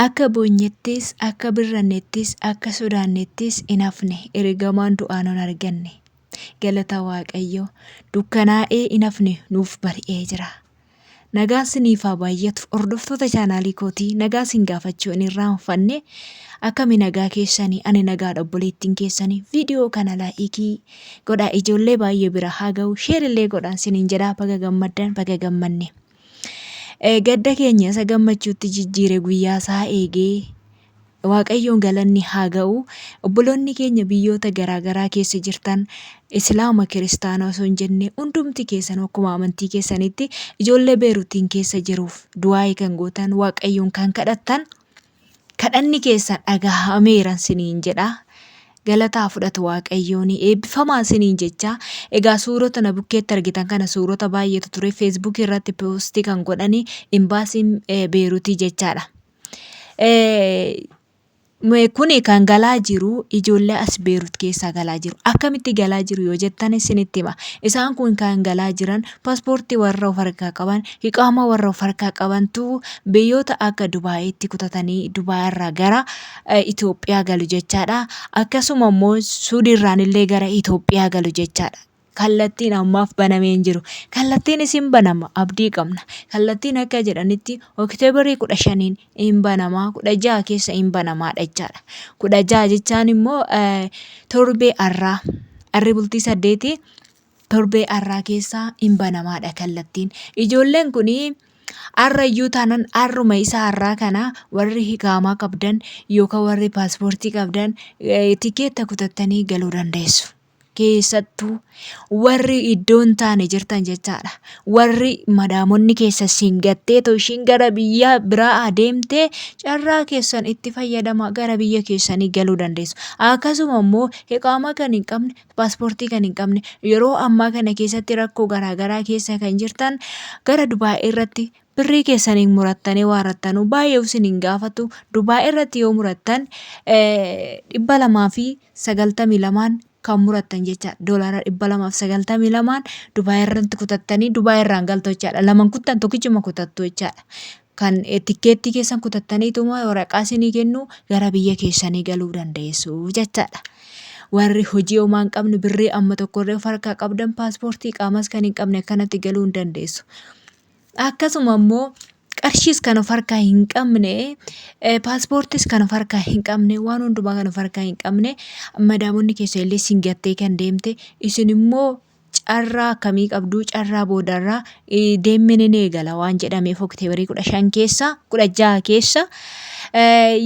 Akka boonyettis, akka birrannettis, akka sodaannettis hin hafne, ergamaan du'aa nun arganne. Galata Waaqayyoo, dukkanaa'ee hin hafne nuuf bari'ee jira. Nagaan siniif haa baay'atu hordoftoota chaanaalii kootii nagaa sin gaafachuu hin irraanfanne akkami nagaa keessanii ani nagaadha obboleettiin keessanii viidiyoo kana laayikii godhaa ijoollee baay'ee bira haa ga'u sheerillee godhaan siniin jedhaa baga gammaddan baga gammanne. Gadda keenya isa gammachuutti jijjiire guyyaa isaa eegee Waaqayyoon galanni haa ga'u. Obboloonni keenya biyyoota garaa garaa keessa jirtan Islaama Kiristaana osoo hin jenne hundumti keessanuu akkuma amantii keessanitti ijoollee Beerutiin keessa jiruuf du'aa'ii kan gootan Waaqayyoon kan kadhattan kadhanni keessan dhagahameera siniin jedha. Galataa fudhatu Waaqayyoon eebbifamaa siniin jecha. Egaa suurota na bukkeetti argitan kana suurota baay'eetu ture. Feesbuukii irratti poostii kan godhani imbaasiin Beerutii jechaadha. Kuni kan galaa jiru ijoollee as Beerut keessaa galaa jiru. Akkamitti galaa jiru yoo jettan isinitti hima. Isaan kun kan galaa jiran paaspoortii warra of harkaa qaban, iqaamaa warra of harkaa qabantu biyyoota akka Dubaayitti kutatanii Dubaay irraa gara Itoophiyaa galu jechaadha. Akkasuma immoo Suudiirraan illee gara Itoophiyaa galu jechaadha. Kallattiin ammaaf banamee hin jiru. Kallattiin isin banama abdii qabna. Kallattiin akka jedhanitti Oktoobarii 15n hin banama 16 keessa hin banamaadha jechaadha. 16 jechaan immoo torbee arraa arri bultii saddeeti torbee arraa keessa hin banamaadha kallattiin. Ijoolleen kun arrayyuu taanan arruma isa arraa kana warri hikaamaa qabdan yookaan warri paaspoortii qabdan tikeetta kutattanii galuu dandeessu. Keessattuu warri iddoo hin taane jirtan jechaadha. Warri madaamonni keessa siin gatteetoo ishiin gara biyya biraa adeemtee carraa keessan itti fayyadamaa gara biyya keessanii galuu dandeessu. Akkasuma immoo iqaamaa kan hin qabne, paaspoortii kan hin qabne yeroo ammaa kana keessatti rakkoo garaagaraa keessa kan jirtan gara Dubaay irratti birrii keessaniin murattanii waarrattanuu baay'ee isin hin gaafatu. Dubaay irratti yoo murattan 292n kan murattan jechaadha. Doolaara 292n Dubaay irratti kutattanii Dubaay irraan galtu jechaadha. Laman kuttan tokkichuma kutattu jechaadha. Kan tikkeettii keessan kutattaniituma waraqaa isinii kennu gara biyya keessanii galuu dandeessu jechaadha. Warri hojii homaa hin qabne birrii amma tokkollee of harkaa qabdan paaspoortii qaamas kan hin qabne akkanatti galuu hin dandeessu. Akkasuma immoo qarshiis kan of harkaa hin qabne, paaspoortiis kan of harkaa hin qabne, waan hundumaa kan of harkaa hin qabne, madaamonni keessa illee isin gattee kan deemte, isin immoo carraa akkamii qabdu carraa boodarraa deemni ni eegala waan jedhameef Okteebarii 15 keessa 16 keessa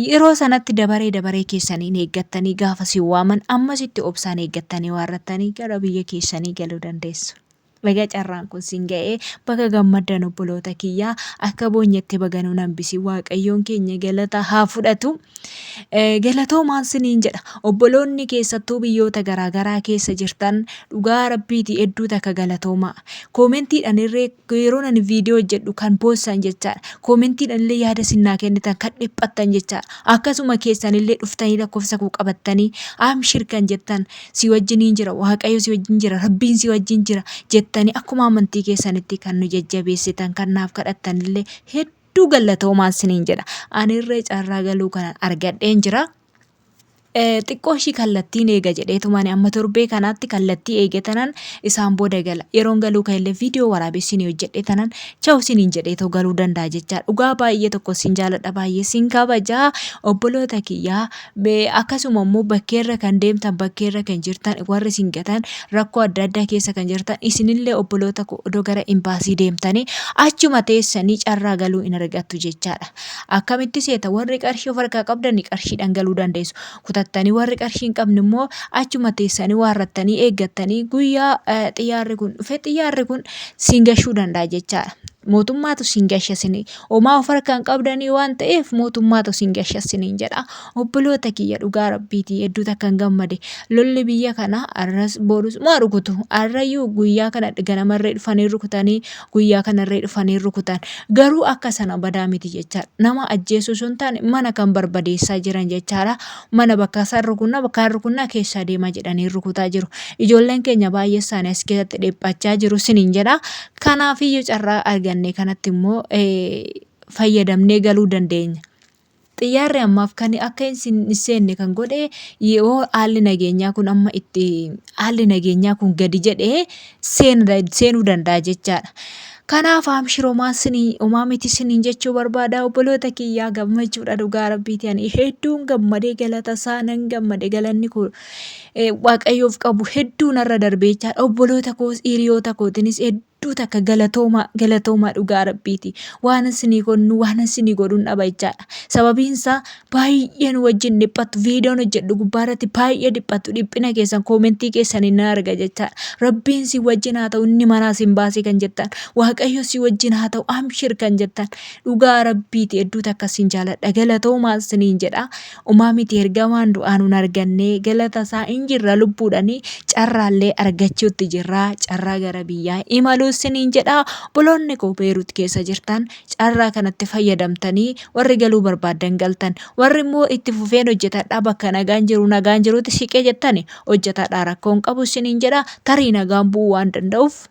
yeroo sanatti dabaree dabaree keessaniin eeggattanii gaafa si waaman ammasitti obsaan eeggattanii waarrattanii gara biyya keessanii galuu dandeessu. Baga carraan kun sin ga'e baga gammaddan obboloota kiyya akka boonyetti baga nun hambisi waaqayyoon keenya galata haa fudhatu. Galatoomaan siniin jedha obboloonni keessattuu biyyoota garaagaraa keessa jirtan dhugaa rabbiiti hedduu takka galatoomaa. Koomentiidhaan irree yeroo ani viidiyoo hojjedhu kan boossan jechaadha. Koomentiidhaan illee yaada sinnaa kennitan kan dhiphattan jechaadha. Akkasuma keessan illee dhuftanii lakkoofsa koo qabattanii amshir kan jettan si wajjiniin jira, Waaqayyo si wajjin jira, Rabbiin si wajjin jira jettanii akkuma amantii keessanitti kan nu jajjabeessitan kan naaf kadhattan illee hedduu gallatoomaa isiniin jedha. Ani irree carraa galuu kanan argadheen jira. Xiqqoo ishii kallattiin eega jedheetuma ani amma torbee kanaatti kallattii eege tanan isaan booda gala. Yeroon galuu ka'ellee viidiyoo waraabee isinii hojjedhe tanan chaw isiniin jedheetoo galuu danda'a jechaa. Dhugaa baay'ee tokko isin jaaladha baay'ee isin kabajaa obboloota kiyyaa. Akkasuma immoo bakkeerra kan deemtan bakkeerra kan jirtan warri isin gatan rakkoo adda addaa keessa kan jirtan isinillee obboloota koo odoo gara imbaasii deemtanii achuma teessanii carraa galuu hin argattu jechaadha. Akkamitti seeta warri qarshii of harkaa qabdan qarshiidhaan galuu dandeessu. Kutattanii warri qarshii hin qabne immoo achuma teessanii waarrattanii eeggattanii guyyaa xiyyaarri kun dhufe xiyyaarri kun siin gashuu danda'a jechaadha. Mootummaatu siin gasha isin homaa of harkaa hin qabdanii waan ta'eef mootummaatu siin gasha isiniin jedha. Obboloota kiyya dhugaa rabbiitii hedduu takkan gammade. Lolli biyya kana arras borus maa rukutu. Arrayyuu guyyaa kana ganamarree dhufanii rukutanii guyyaa kanarree dhufanii rukutan. Garuu akka sana badaa miti jechaadha. Nama ajjeesuu osoo hin taane mana kan barbadeessaa jiran jechaadha. Mana bakka isaan rukunnaa bakka rukunnaa keessaa deemaa jedhanii rukutaa jiru. Ijoolleen keenya baay'ee isaanii as keessatti dhiphachaa jiru isiniin jedha. Kanaafiyyuu carraa arganne kanatti immoo fayyadamnee galuu dandeenya. Xiyyaarri ammaaf kan akka hin seenne kan godhe yoo haalli nageenyaa kun amma itti haalli nageenyaa kun gadi jedhee seenuu danda'a jechaadha. Kanaaf amshir homaa sinii homaa miti siniin jechuu barbaada obboloota kiyyaa gammachuudha dhugaa rabbiiti ani hedduun gammadee galata isaa nan gammade galanni koo waaqayyoof qabu hedduu narra darbee jechaadha obboloota koos hiriyoota kootinis hedduu takka galatoomaa galatoomaa dhugaa rabbiiti waan isinii konnu waan isinii godhuun dhaba jechaadha sababiin isaa baay'ee nu wajjin dhiphattu viidiyoon hojjedhu gubbaa irratti baay'ee dhiphattu dhiphina keessan koomentii keessan nan arga jechaadha rabbiin si wajjin haa ta'u inni manaa sin baasee kan jettan waaqayyo si wajjin haa ta'u amshir kan jettan dhugaa rabbiiti hedduu takka sin jaaladha galatoomaa isiniin jedha umaa miti ergamaan du'aa nun argannee galata isaa in jirra lubbuudhani carraallee argachuutti jirra carraa gara biyyaa imaluu isiniin jedha obboloonni koo Beerut keessa jirtan carraa kanatti fayyadamtanii warri galuu barbaaddan galtan warri immoo itti fufeen hojjetadhaa bakka nagaan jiru nagaan jirutti siqee jettani hojjetadhaa rakkoon qabu isiniin jedha tarii nagaan bu'uu waan danda'uuf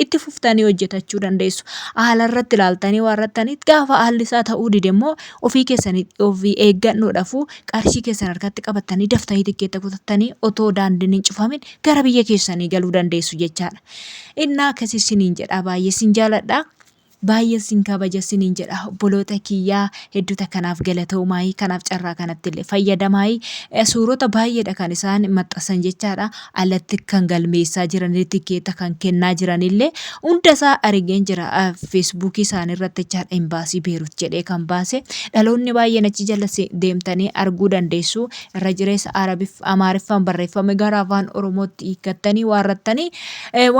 itti fuftanii hojjetachuu dandeessu. Haala irratti ilaaltanii waan irrattaniit gaafa haalli isaa ta'uu dide immoo ofii keessanii ofii eeggannoodhaafuu qarshii keessan harkatti qabattanii daftanii tikkeetta kutattanii otoo daandiin hin cufamin gara biyya keessanii galuu dandeessu jechaadha. Innaa akkasii isiniin jedha baay'ee isin jaaladha. Baay'ee sin kabaja sinin jedha obboloota kiyyaa hedduu takkanaaf galatoomaayii kanaaf carraa kanatti illee fayyadamaayii suurota baay'eedha kan isaan maxxansan jechaadha alatti kan galmeessaa jiran tikkeetta kan kennaa jiran illee hunda isaa argeen jira feesbuukii isaanii irratti jechaadha imbaasii Beerut jedhee kan baase dhaloonni baay'een achi jala deemtanii arguu dandeessu irra jireessa Arabif Amaariffaan barreeffame gara afaan Oromootti hiikkattanii waarrattanii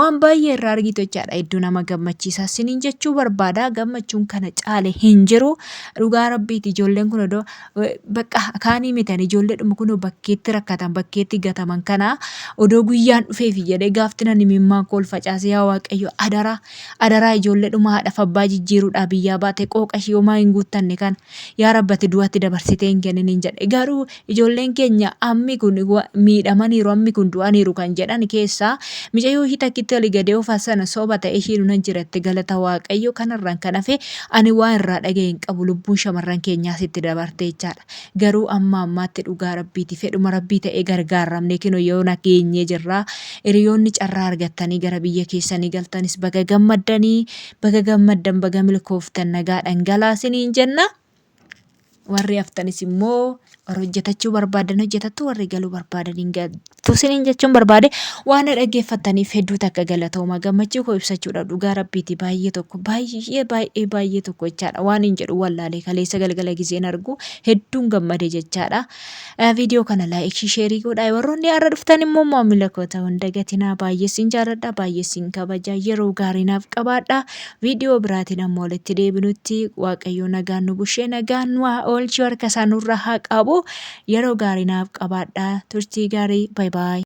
waan baay'ee irraa argitu jechaadha. Hedduu nama gammachiisa. Siniin jechuu barbaada. Gammachuun kana caale hin jiru. Dhugaa rabbiiti ijoolleen kun odoo bakka kaanii mitan ijoolleedhuma kun bakkeetti rakkatan bakkeetti gataman kana odoo guyyaan dhufeefi jedhee gaafti nan imimmaan koo ol facaase yaa Waaqayyo adaraa adaraa ijoolleedhuma haadhaaf abbaa jijjiiruudhaa biyyaa baate qooqa ishii homaa hin guuttanne kana yaa rabbi ati du'atti dabarsitee hin kenniniin jedhe garuu ijoolleen keenya ammi kun miidhamaniiru ammi kun du'aniiru kan jedhan keessaa micayyoo ishii takkitti oli gadee ofa sana soba ta'e ishiin nan jiratte galata waaqayyo kanarraan kan hafe ani waan irraa dhaga'e hin qabu lubbuun shamarran keenyaas itti dabarte jechaadha garuu amma ammaatti dhugaa rabbiiti fedhuma rabbii ta'ee gargaaramne kino yoo nageenyee jirra hiriyoonni carraa argattanii gara biyya keessanii galtanis baga gammaddanii Baga gammaddan baga milkooftan nagaadhan galaa isiniin jenna. Warri haftanis immoo warri hojjetachuu barbaadan hojjetattu warri galuu barbaadan hin galtu isiniin jechuun barbaade waan na dhaggeeffattaniif hedduu takka galatooma gammachuu koo ibsachuudha dhugaa rabbiiti baay'ee tokko baay'ee baay'ee baay'ee tokko jechaadha waan hin jedhu wallaalee kaleessa galgala gizeen argu hedduun gammade jechaadha. Viidiyoo kana laayikii sheerii godhaa. Warroonni har'a dhuftan immoo maamila koo ta'uu hin dagatinaa. Baay'ee sin jaalladha, baay'ee sin kabaja. Yeroo gaarii naaf qabaadha. Viidiyoo biraatiin amma walitti deebinutti Waaqayyo nagaan nu bushee nagaan nu haa oolchu harka isaa nurra haa qabu. Yeroo gaarii naaf qabaadha. Turtii gaarii. Baay baay.